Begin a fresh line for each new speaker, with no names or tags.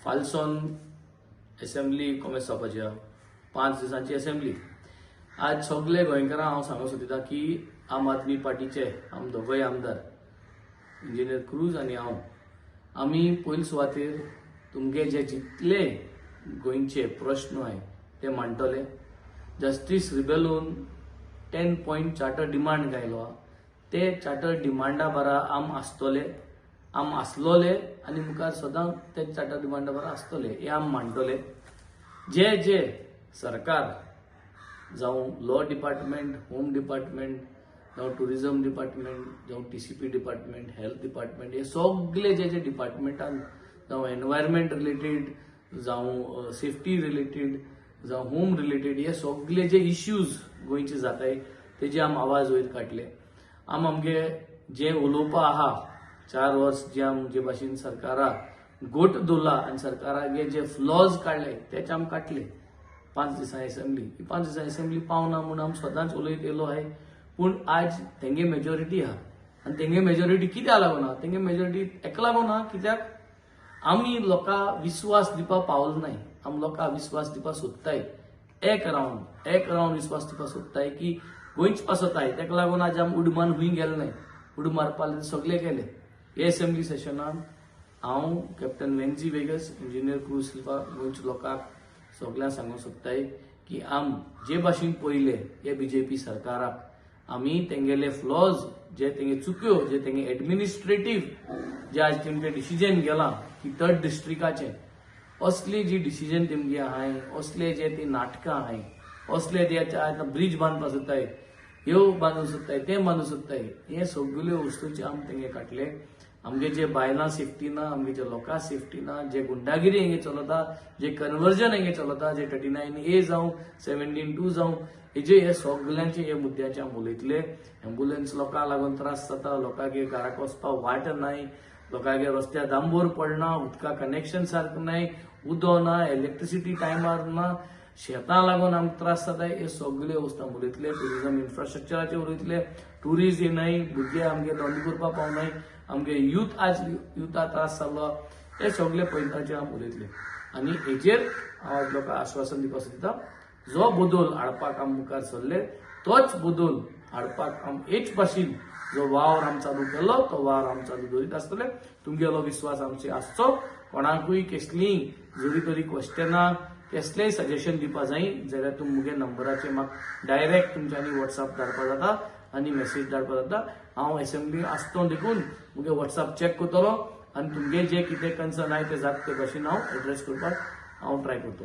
फालसोन assembly कोमेस जावपाची आहा, 5 दिसांची एसेंब्ली. आज सगळे गोंयकारांक हांव सांगूंक सोदिता की आम आदमी पार्टीचे आम दोगूय आमदार, इंजिनियर क्रूज आनी हांव, आमी पयले सुवातेर तुमगे जे जितले गोंयचे प्रश्न आहाय ते मांडटले. जस्टीस रिबेलोन 10 पॉयंट चार्टर डिमांड घायलो आहा, ते चार्टर डिमांडा बारा आम आसतले, आम आसलोले आनी मुखार सदां ते चार्टर डिमांडा बारा आसतले हे आम मांडटले. जे जे सरकार जावं लॉ डिपार्टमेंट, होम डिपार्टमेंट, जावं टुरिजम डिपार्टमेंट, जावं टीसीपी डिपार्टमेंट, हेल्थ डिपार्टमेंट, हे सगळे जे जे डिपार्टमेंटान, जावं एनवायरमेंट रिलेटेड, जावं सेफ्टी रिलेटेड, जावं होम रिलेटेड, हे सगळे जे इश्यूज गोंयचे जाताय तेजे आम आवाज वयर काडले. आम आमगे जे उलोवपा आहा, 4 वर्स जे आम जे भाशेन सरकाराक गोट दवरला आनी सरकारागे जे फ्लॉज काडले तेचे आम काडले. 5 दिसां एसेंब्ली, ही 5 दिसां एसेंब्ली पावना म्हूण आम सदांच उलयत येयलो आहाय. पूण आज तेंगे मेजॉरिटी आहा आनी तेंगे मेजॉरिटी कित्याक लागून आहा? तेंगे मेजॉरिटी एका लागून आहा कित्याक आमी लोकां विस्वास दिवपाक पावल नाय. आम लोकां विस्वास दिवपाक सोदताय, एक रावंड, एक रावंड विस्वास दिवपाक सोदताय की गोंयच पासत आहाय. तेका लागून आज आम उड मारून खूंय गेले नाय, उड मारपा सगळे गेले. हे एसेंब्ली सेशनान हांव captain वेन्झी vagus, engineer cruise Silva गोंयच्या लोकांक सगल्यांक सांगूंक सोदताय की आम जे भाशेन पयले हे बीजेपी सरकाराक आमी तेंगेले फ्लॉज, जे तेंगे चुक्यो, जे तेंगे एडमिनिस्ट्रेटीव जे आज तेमचे डिसिजन गेलां की थर्ड डिस्ट्रिकाचें, असली जी डिसिजन तेमगे आहाय, असले जे ती नाटकां आहाय, असले ते आतां ब्रिज बांदपाक सोदताय, ह्यो बांदूंक सोदताय, तें बांदूंक सोदताय, हे सगल्यो वस्तूचे आम तेंगे काडले. आमगे जे बायलां सेफ्टी ना, आमगे जे लोकां सेफ्टी ना, जे गुंडागिरी हेंगे चलता, जे कन्वर्जन हेंगे चलता, जे 39A जावं, 17(2) जावं, हेजे हे सगल्यांचे हे मुद्द्याचे आम उलयतले. एम्बुलन्स लोकांक लागून त्रास जाता, लोकांक घराक वचपाक वाट नाय, लोकांगे रस्त्यार डांबर पडना, उदका कनेक्शन सारकें नाय, उदक ना, इलेक्ट्रिसिटी टायमार ना, शेतां लागून आमकां त्रास जाता, हे सगळे वस्तू आमी उलयतले. टुरिजम इन्फ्रास्ट्रक्चराचेर उलयतले. टुरिस्ट येनाय, भुरगे आमगे धंदो करपाक पावनाय, आमगे युथ आज युथा त्रास जाल्लो, हे सगळे पॉयंटाचेर आमी उलयतले. आनी हेजेर हांव आज लोकांक आश्वासन दिवपाक सोदता, जो बदल हाडपाक आम मुखार सरले तोच बदल हाडपाक आम हेच भाशेन जो वावर आम चालू केलो तो वावर आम चालू दवरीत आसतले. तुमगेलो विस्वास आमचेर आसचो. कोणाकूय केसलीय जरी तरी क्वेश्चनां, केसलेय सजेशन दिवपा जाय जाल्यार तुमी मुगे नंबराचेर म्हाका डायरेक्ट तुमच्यांनी वॉट्सअप धाडपा जाता आनी मेसेज धाडपा जाता. हांव एसेंब्ली आसतो देखून मुगे वॉट्सअप चॅक करतलो आनी तुमगे जे कितें कन्सर्न आहाय ते जाता ते भाशेन हांव एड्रेस करपाक हांव ट्राय करतलो.